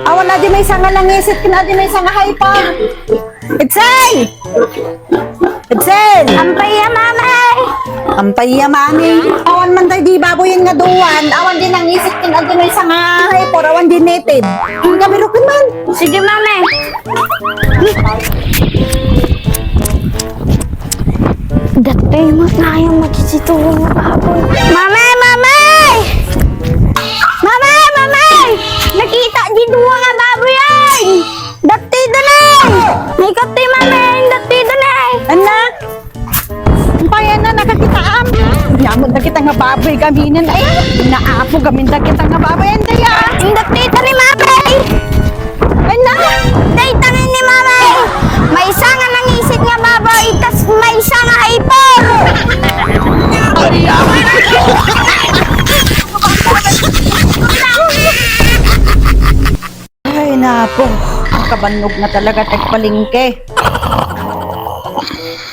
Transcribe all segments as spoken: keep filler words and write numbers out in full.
Awan adi maysa nga nangisit ken adi maysa nga hyper. Itzel! Itzel! Ampay ya, Mama! Ampay ya, Mami. Awan man daydi baboyen nga duan. Awan di nangisit ken adi maysa nga hyper. Awan di native. Ang gabirukin man. Sige, Mama. Dati met nga aya magsisitulong nga baboy. Mamay! Mamay! Mamay! Mamay! Nakita di dua nga baboy ay! Dati dun ay! May kati, Mamay! Dati dun ay! Anak! Ampay na, nakakitaam. Yamot na kita nga baboy gaminen. Ay, naapo gamin da kita nga baboy. Anday, ah. Ang dapita ni Mamay. Ay, na. Dayta ni Mamay. Maysa nga nangisit nga baboy, tas maysa nga hyper. Ay, ah. Ay, napo. Kabannog na talaga ti agpalengke.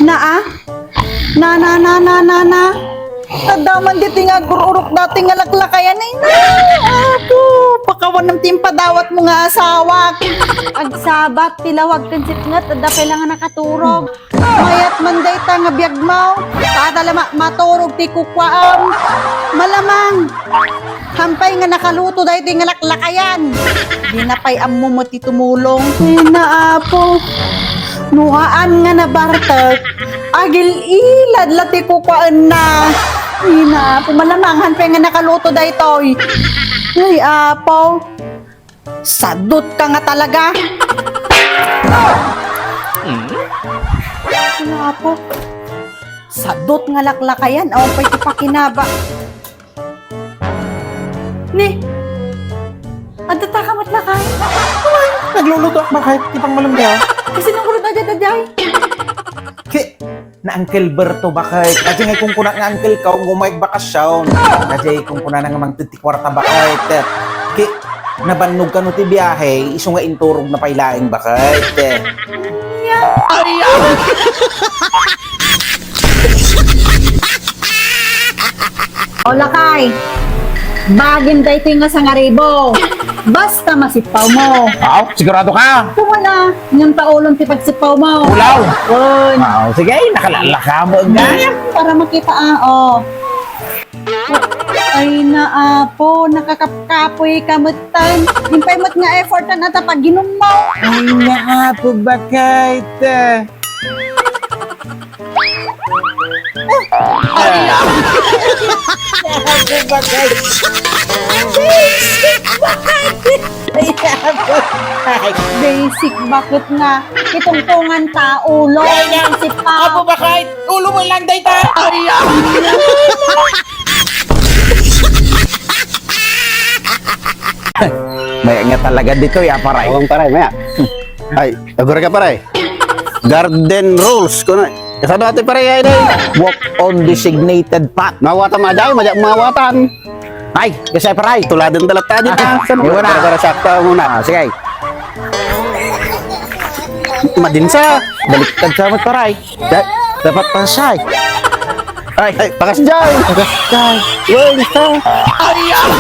Naa? Na, na, na, na, na, na. Tadda man ditoy nga agururok daytoy nga laklakayan. Ay, na, apo. Pakawanam ti impadawatmo nga asawa. Agsabat ti lawag ken sipnget, adda pay la nga nakaturog. Mayat man dayta nga biagmo. Tada la ma-, maturog ti kukuaem. Malamang. Hampay nga nakaluto daytoy nga laklakayan. Dina pay ammo met ti tumulong. Ay, na, apo. No haan nga nabartek, agil-ilad la ti kukuaenna. Ay, na, apo. Malamang hampay nga nakaluto daytoy. Ay, apo. Sadot ka nga talaga. Ay, apo. Sadot nga laklakayan. Awan pay ti pakinaba. Ni, adda ta ka met lakay? Nagluluto ak, bakay. Ti pangmalem da. Kasi nang urot aja da jay. Ki, na Uncle Berto, bakay. Kasi nga kung kunak nga uncle ka, kung may bakasyon. Kasi kung kuna na nga mangtid ti kwarta, bakay. Ki, nabannog ka no ti biyahe, isu nga inturog na pay laeng, bakay. Ay, O, lakay, bagim daytoy nga sangaribo. Basta masippawmo. Aw, sigurado ka? Kung wala, ngem paulom ti pagsippawmo. Ulaw. Kun. Aw, sige, nakalalaka mo, gaya. Para makita, ah, oh. Ay, naapo, nakakapkapoy ka met tan. Impay met nga effort tan ata pagginummo. Ay, naapo, bakit? Ay, ah. Sabi ba, guys? Basic bakit? Ay, ah. Basic bakit nga? Itungtungan ta, ulo. Ay, ah. Isip pa. Apo, bakit? Ulo mo lang, dayta. Ay, ah. Maya nga talaga dito, ya, paray. Awang, paray, maya. Ay, agora ka, paray. Garden rules, kuno. Kasano ati, paray, ay, day? Walk on designated path. Mawatan, maday, maday, mawatan. Ay, kasi, paray. Tuladan talat tadi, ta. Saan mo? Iwan na. Para, para sakto muna. Ah, sige. Madinsa. Baliktad sa amat, paray. Da-, dapat pasay. Ay. Ay, pakas jay. Pakas jay. Uy, basta. Ay, ah.